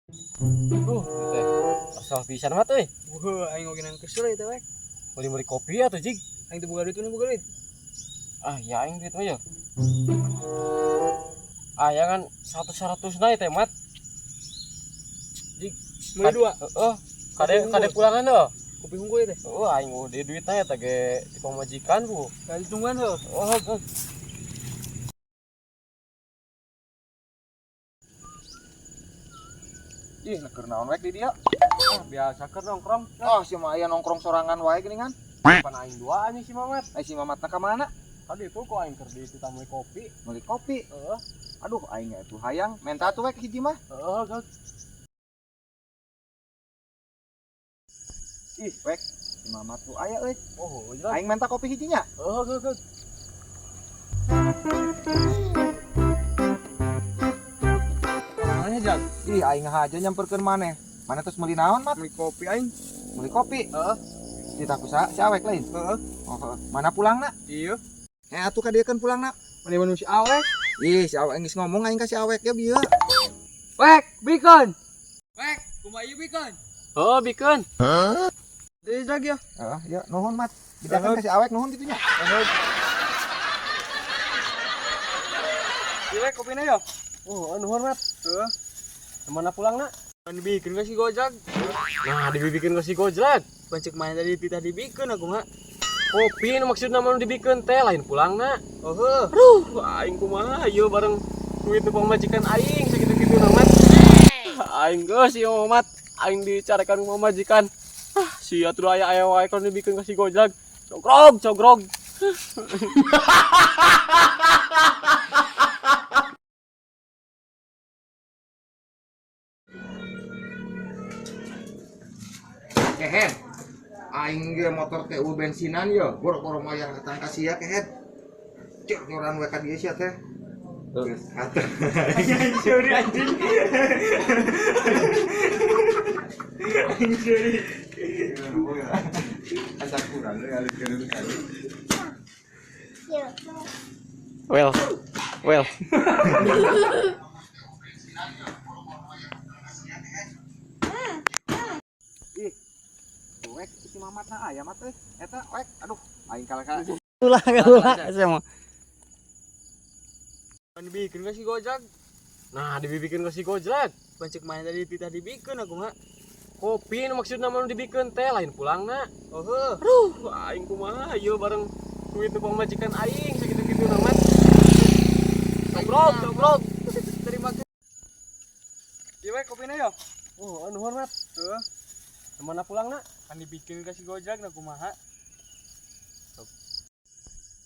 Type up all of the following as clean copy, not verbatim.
Teh. Asal pisan mah teh. Wah, aing oge nang kesel eta we. Meuli-meuli kopi atuh jig. Aing teu boga duit, mana boga duit? Ah, ya aing duit mah ya. Ah, ya kan 100 na teh mat. Jig, Meuli dua. Heeh. Kade kade pulangan heuh. Kopi unggul teh. Heeh, aing eueuh deui duitna eta ge ti pamajikan bu. Kali tungguan heuh. Oh, heuh. Ih, keur naon wek di dieu? Ah, biasa keur nongkrong. Oh, si mah aya nongkrong sorangan wae geuningan. Pan aing dua anjing si Mamat. Ai si Mamatna ka mana? Tadi itu kok aing keur di tamu kopi. Meuli kopi. Heeh. Aduh, aing atuh hayang menta atuh wek hiji mah. Heeh, heeh. Ih, wek si Mamat tuh aya euy. Oh, jelas. Aing menta kopi hijinya. Heeh, heeh, heeh. Mana jag? Ih, aing aja nyamperkeun maneh. Maneh terus meuli naon, Mat? Meuli kopi aing. Meuli kopi. Heeh. Ditah ku saha? Si awek lain. Heeh. Oh, heeh. Mana pulangna? Iya. Eh, atuh ka dieu keun pulangna. Mana manusia awek? Ih, si awek geus ngomong aing ka si awek ya bieu. Wek, bikon. Wek, kumaha ieu bikon? Heeh, bikeun. Deui jag ya. Heeh, ya nuhun, Mat. Bedakan ka si awek nuhun kitu nya. Heeh. Ieu wek kopina ya. Oh, nuhun, Mat. Heeh. Kemana pulangna? Kan dibikeun ka si Gojak. Nah, dibibikin ke si Gojlak. Pancek mana tadi titah dibikeun aku mah. Kopi nu maksudna mah nu dibikeun teh lain pulangna. Oh, heuh. Aduh, aing kumaha ieu bareng duit nu pamajikan aing sakitu-kitu na mat. Aing geus ieu mat, aing dicarekan ku pamajikan. Ah, sia atuh aya aya wae kalau dibikeun ka si Gojlak. Cogrog, cogrog. Kehen. Aing ge motor teh eueuh bensinan ye, boro-boro mayar hatang ka sia kehen. Cek nyoran we ka dieu sia teh. Geus atuh. Anjing anjing. Anjing sorry. Asa kurang we alus kali. Well. Well. Ih. Wek si Mamatna aya mat euy. Eta wek aduh aing kalah ka. Ulah ulah sama. Kan dibikeun ka si Gojak. Nah, dibibikin ke si Gojlak. Pancek mana tadi titah dibikeun aku mah. Kopi nu maksudna mah nu dibikeun teh lain pulangna. Oh, heuh. Aduh, aing kumaha ieu bareng duit nu pamajikan aing sakitu-kitu na mat. Cogrog, cogrog. Terima kasih. Ieu wek kopina ya. Oh, nuhun, Mat. Heeh. Kemana pulangna? Kan dibikeun ka si Gojak na kumaha.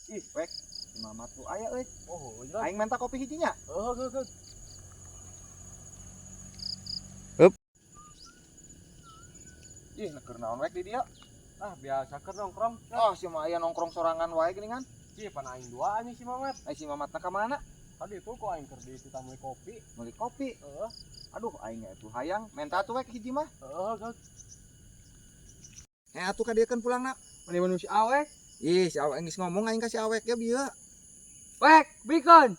Ih, wek si Mamat tuh aya euy. Oh, jelas. Aing menta kopi hijinya. Heeh, heeh, heeh. Ih, keur naon wek di dieu? Ah, biasa keur nongkrong. Oh, si mah aya nongkrong sorangan wae geuningan. Ih, pan aing dua anjing si Mamat. Ai si Mamatna ka mana? Tadi itu kok aing keur di tamu kopi. Meuli kopi. Heeh. Aduh, aing atuh hayang menta atuh wek hiji mah. Heeh, heeh. Eh, atuh ka dieu keun pulangna. Mana manusia awek? Ih, si awek geus ngomong aing ka si awek ya bieu. Wek, bikon.